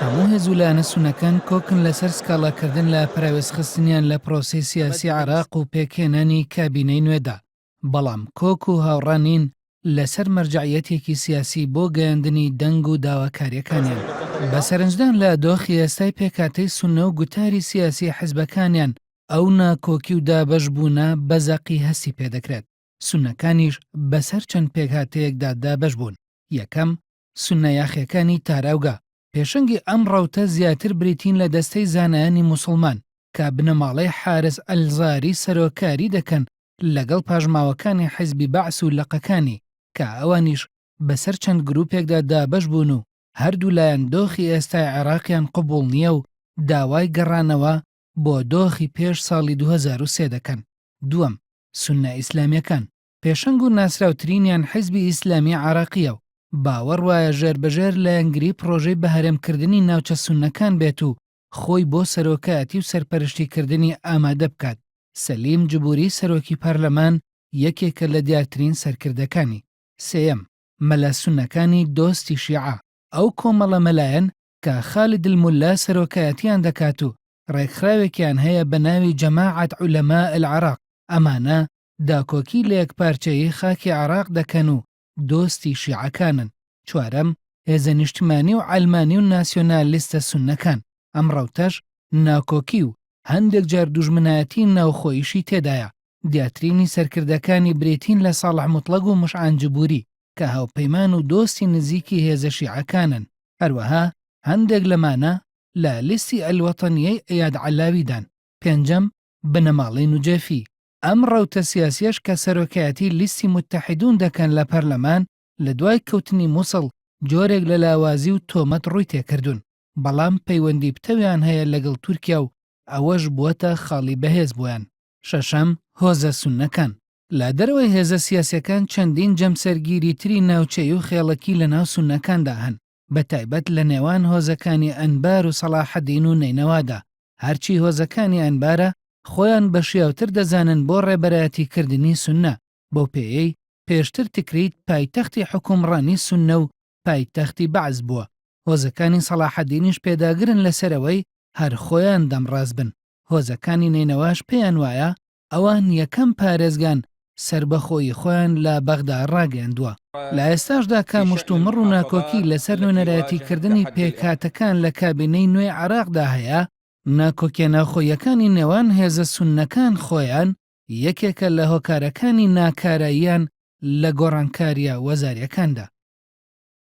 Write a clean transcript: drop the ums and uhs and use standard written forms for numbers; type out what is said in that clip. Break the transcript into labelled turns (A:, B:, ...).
A: هەموو هێز و لایەنە سوننەکان کۆکن لەسەر سکاڵاکردن لە پەراوێزخستنیان لە پرۆسەی سیاسی عێراق و پێکهێنانی کابینەی نوێدا، بەڵام کۆک و هاوڕا نین لەسەر مەرجەعیەتێکی سیاسی بۆ گەیاندنی دەنگ و داواکارییەکانیان. بە سەرنجدان لە دۆخی ئێستای پێکهاتەی سوننە و گوتاری سیاسی حزبەکانیان، ئەو ناکۆکی و دابەشبوونە بە زەقی هەستی پێدەکرێت. سوننەکانیش بەسەر چەند پێکهاتەیەکدا دابەش بوون، یەکەم، سوننە یاخیەکانی تاراوگە، پێشەنگی ئەم ڕەوتە زیاتر بریتین لە دەستەی زانایانی موسڵمان کە بنەماڵەی حارس ئەلزاری سەرۆکاری دەکەن لەگەڵ پاشماوەکانی حیزبی بەعس و لقەکانی کە ئەوانیش بەسەر چەند گروپێکدا دابەش بوون و هەردوولایان دۆخی ئێستای عێراقیان قبوڵ نییە و داوای گەڕانەوە بۆ دۆخی پێش ساڵی 2003 دەکەن. دووەم، سوننە ئیسلامیەکان، پێشەنگ و ناسراوترینیان حیزبی ئیسلامی عێراقییە و باوەڕ وایە ژێربەژێر لایەنگری پڕۆژەی بەهەرێمکردنی ناوچە سوننەکان بێت و خۆی بۆ سەرۆکایەتی و سەرپەرشتیکردنی ئامادە بکات، سەلیم جبوری سەرۆکی پەرلەمان یەکێکە لە دیارترین سەرکردەکانی. سێیەم، مەلا سوننەکانی دۆستی شیعە، ئەو کۆمەڵە مەلایەن کە خالد الملا سەرۆکایەتیان دەکات و ڕێکخراوێکیان هەیە بە ناوی جەماعەت عولەماء العراق، ئەمانە داکۆکی لە یەکپارچەیی خاکی عێراق دەکەن و دۆستی شیعەکانن. چوارەم، هێزە نیشتمانی و عەلمانی و ناسیۆنالیستە سوننەکان، ئەم ڕەوتەش ناکۆکی و هەندێک جار دوژمنایەتی ناوخۆییشی تێدایە، دیارترینی سەرکردەکانی بریتین لە ساڵح موتڵەگ و مشعان جبوری کە هاوپەیمان و دۆستی نزیکی هێزە شیعەکانن، هەروەها هەندێک لەمانە لە لیستی ئەلوەتەنیەی ئەیاد عەلاویدان. پێنجەم، بنەماڵەی نوجێفی، ئەم ڕەوتە سیاسیەش کە سەرۆکایەتی لیستی متحدون دەکەن لە پەرلەمان، لە دوای کەوتنی موسڵ جۆرێک لە لاوازی و تۆمەت ڕووی تێکردوون، بەڵام پەیوەندی پتەویان هەیە لەگەڵ تورکیا و ئەوەش بووەتە خاڵی بەهێز بۆیان. شەشەم، هۆزە سوننەکان، لە دەرەوەی هێزە سیاسیەکان چەندین جەمسەرگیری تری ناوچەیی و خێڵەکی لەناو سوننەکاندا هەن، بەتایبەت لە نێوان هۆزەکانی ئەنبار و سەڵاحەدین و نەینەوادا، هەرچی هۆزەکانی ئەنبارە خۆیان بە شیاوتر دەزانن بۆ ڕێبەرایەتی کردنی سوننە، بەو پێیەی پێشتر تکریت پایتەختی حوکمڕانی سوننە و پایتەختی بەعس بووە، هۆزەکانی سەڵاحەدینیش پێداگرن لەسەر ئەوەی هەر خۆیان دەمڕاست بن، هۆزەکانی نەینەواش پێیان وایە ئەوان یەکەم پارێزگان سەربەخۆیی خۆیان لە بەغدا ڕاگەیاندووە. لە ئێستاشدا کە مشتومڕ و ناکۆکی لەسەر نوێنەرایەتیکردنی پێکهاتەکان لە کابینەی نوێی عێراقدا هەیە، ناکۆکیە ناوخۆییەکانی نێوان هێزە سوننەکان خۆیان یەکێکە لە هۆکارەکانی ناکاراییان لە گۆڕانکارییە وەزارییەکاندا.